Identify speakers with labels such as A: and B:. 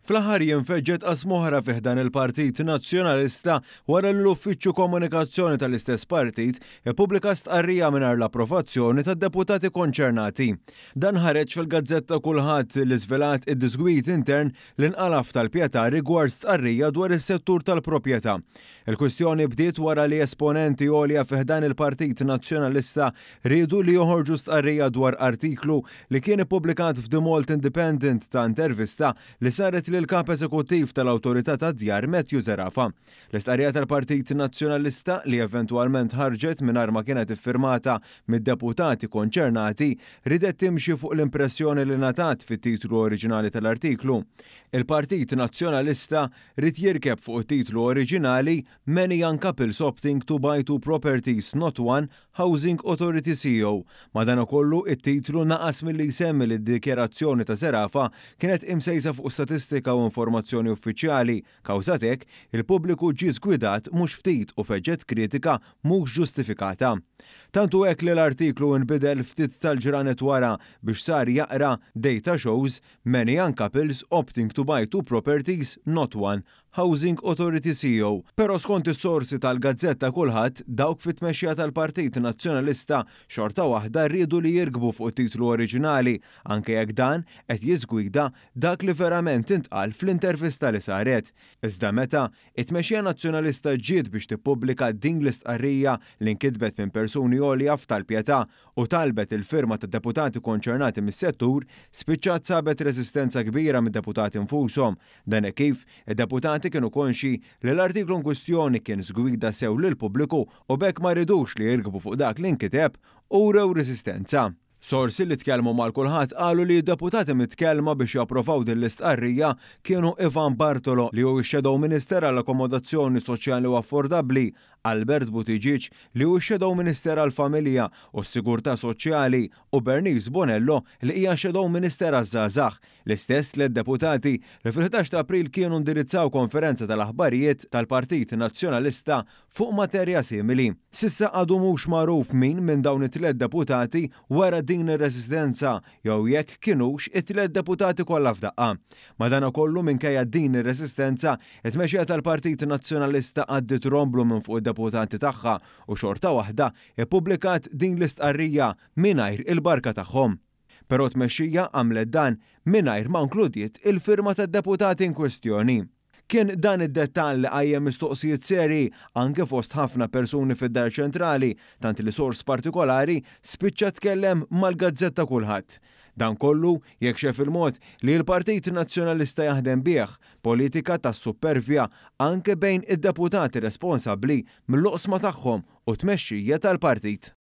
A: Fl-aħħar jiem feġġet qasma oħra fi ħdan il-Partit Nazzjonalista wara li l-Uffiċċju Komunikazzjoni tal-istess partit ippubblika stqarrija mingħajr l-approvazzjoni tad-deputati konċernati. Dan ħareġ fil-gazzetta Kullħadd li żvelat id-diżgwid intern li nqala' f'Tal-Pietà rigward stqarrija dwar is-settur tal-proprjetà. Il-kwistjoni bdiet wara li esponenti għolja fi ħdan il-Partit Nazzjonalista riedu li joħorġu stqarrija dwar artiklu li kien ippubblikat f'The Malta Independent ta' intervista li saret lill-Kap Eżekuttiv tal-Awtorità tad-Djar Matthew Zerafa. L-istqarrija tal-Partit Nazzjonalista, li eventwalment ħarġet mingħajr ma kienet iffirmata mid-deputati konċernati, riedet timxi fuq l-impressjoni li ngħatat fit-titlu oriġinali tal-artiklu. Il-Partit Nazzjonalista ried jirkeb fuq it-titlu oriġinali Many young couples opting to buy two properties, not one, Housing Authority CEO. Madankollu, it-titlu naqas milli jsemmi li d-dikjarazzjoni ta' Zerafa kienet imsejsa fuq statistika u informazzjoni uffiċjali. Kawża t'hekk, il-pubbliku ġie żgwidat mhux ftit u feġġet kritika mhux ġustifikata. Tant hu hekk li l-artiklu inbidel ftit tal-ġranet wara biex sar jaqra Data shows many young couples opting to buy two properties, not one, Housing Authority CEO. Però skont is-sorsi tal-gazzetta Kullħadd, dawk fit-tmexxija tal-Partit Nazzjonalista xorta waħda riedu li jirkbu fuq it-titlu oriġinali anke jekk dan qed jiżgwida dak li verament intqal fl-intervista li saret. Iżda meta it-tmexxija Nazzjonalista ġiet biex tippubblika din l-istqarrija li nkitbet minn persuni għolja f'Tal-Pietà u talbet il-firma tad-deputati konċernati mis-settur, spiċċat sabet reżistenza kbira mid-deputati nfushom. Dan hekk kif id-deputati kienu konxji li l-artiklu inkwistjoni kien żgwida sew lill-pubbliku u b'hekk ma ridux li jirkbu fuq dak li nkiteb u wrew reżistenza. Sorsi li tkellmu mal-Kullħadd qalu li d-deputati mitkellma biex japprovaw din l-istqarrija kienu Ivan Bartolo li hu x-Shadow Minister għall-Akkomodazzjoni Soċjali u Affordabbli, Albert Buttigieg li hu x-Shadow Minister għall-Familja u s-Sigurtà Soċjali u Bernice Bonello li hija Shadow Minister għaż-Żgħażagħ. L-istess tliet deputati li fil-11 ta' April kienu indirizzaw konferenza tal-aħbarijiet tal-Partit Nazzjonalista fuq materja simili. S'issa għadu mhux magħruf min minn dawn it-tliet deputati wera din ir-reżistenza jew jekk kinux it-tliet deputati kollha f'daqqa. Madankollu minkejja din ir-reżistenza, it-tmexxija tal-Partit Nazzjonalista għaddiet romblu minn fuq id-deputati tagħha u xorta waħda ippubblikat din l-istqarrija mingħajr il-barka tagħhom. Però t-tmexxija għamlet dan mingħajr ma nkludiet il-firma tad-deputati inkwistjoni. Kien dan id-dettall li qajjem mistoqsijiet serji anke fost ħafna persuni fid-Dar Ċentrali, tant li sors partikolari spiċċa tkellem mal-gazzetta Kullħadd. Dan kollu jekxef il-mod li l-Partit Nazzjonalista jaħdem bih, politika ta' suppervja anke bejn id-deputati responsabbli mill-oqsma tagħhom u t-tmexxija tal-partit.